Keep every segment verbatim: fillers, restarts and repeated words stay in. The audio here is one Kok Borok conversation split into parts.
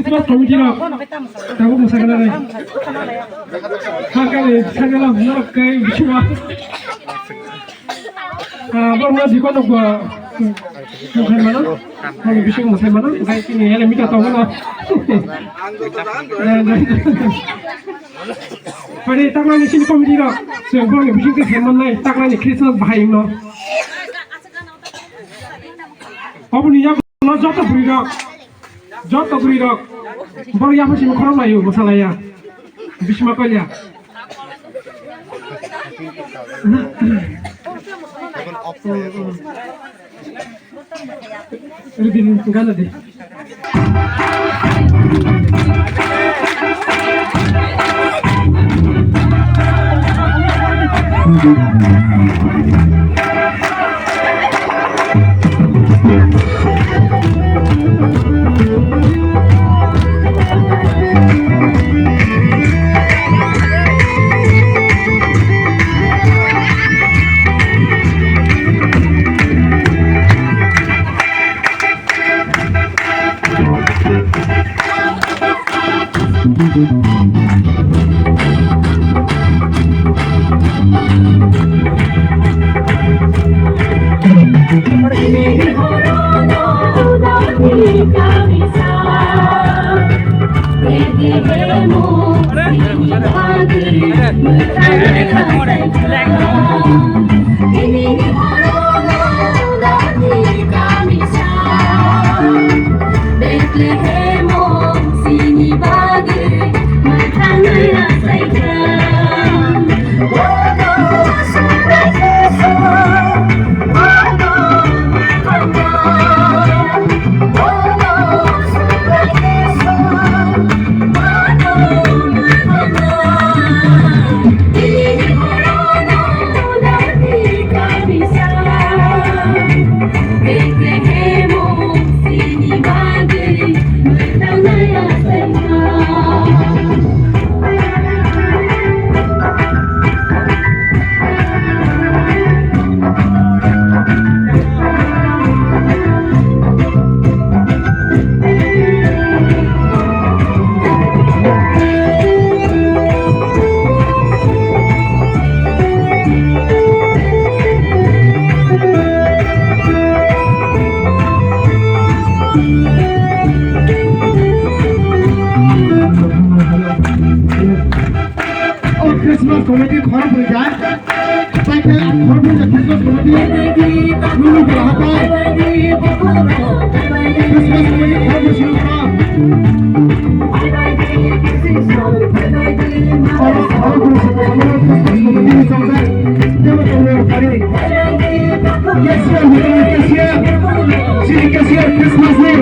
Committee rok tabuk mwsakna nai. Hakani sakala norok kai bichuma. Ah, borokno dikon rok bo, hmm, mano. Borokno bising mwsai mano. Gai tini ele mita tong mano. Pari takmani sini committee rok. Seng borokno bising ke khe mannai. Takmani Christmas bahai no. Oboni yak no joto bwrwi rok. Joto bwrwi rok. Borok yapha simi khorok laio, mwsa laiya. Bisma kolya. Ribin gana de. O Christmas committee khorang pwrwngkha. Paikha khorang pwrwngkha Christmas committee. Nunu bwla hatai. Christmas committee khorang pwrwngkha. Oro khorang pwrwngkha Christmas committee ni chongjak. Debo tongmani phari. Cashier, cashier. Chini cashier Christmas ni.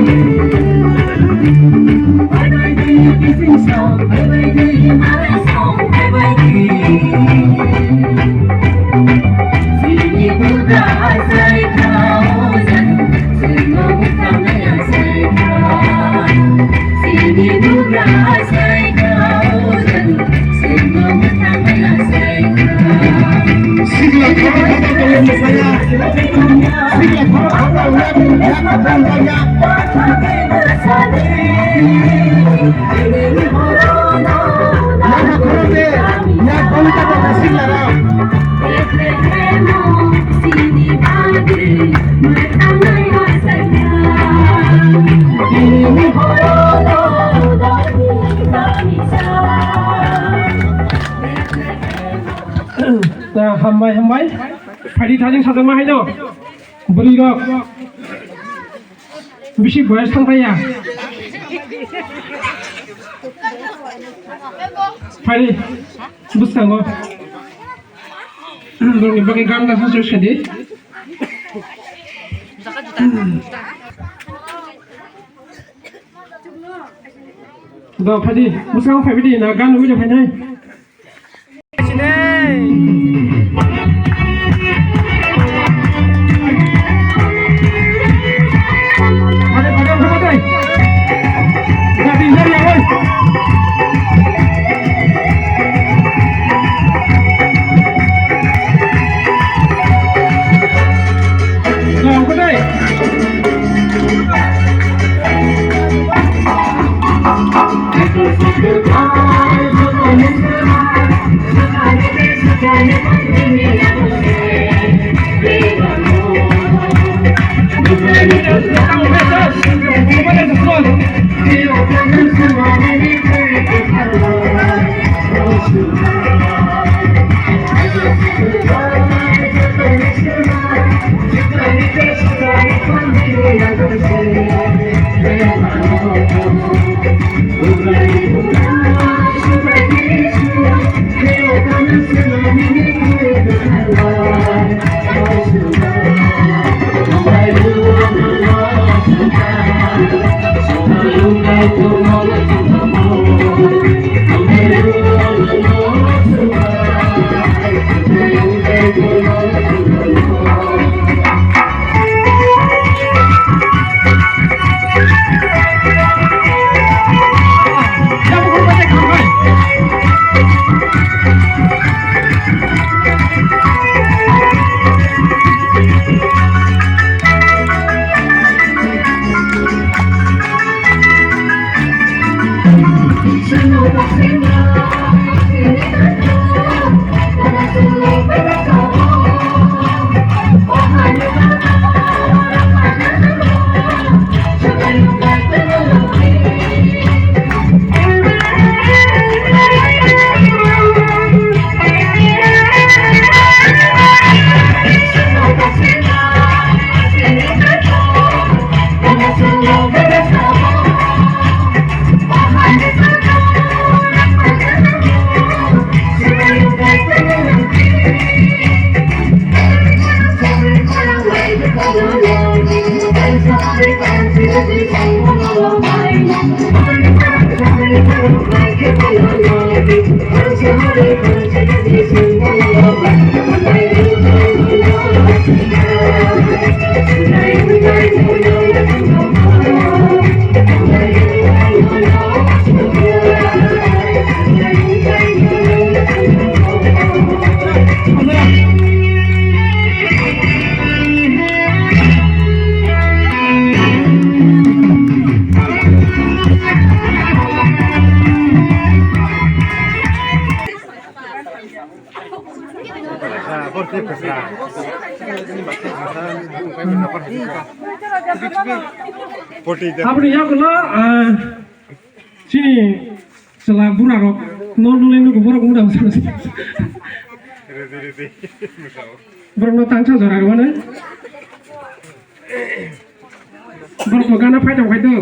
Sikla khorok khorok tongwi mwsaya. Sikla khorok khorok tongwi yak khorok khorok ya. Lama khorok de, yak khorok khorok sikla rok. Ah, hambai, hambai. Phaidi thajeng sajak ma haino. Bwrwi rok. Bisi boyas thang phaiya. Phaidi bwskango. Borokni bagwi gan da sa sadi. Do phaidi bwskango phaibaidi na gan nugwi da phainai. Aboni yagulo, ah, chini chwla bura rok no nulai nugo borok wngda wngsa. Borok no tangsa jora rwmani. Borok bo gana phai tong phai do.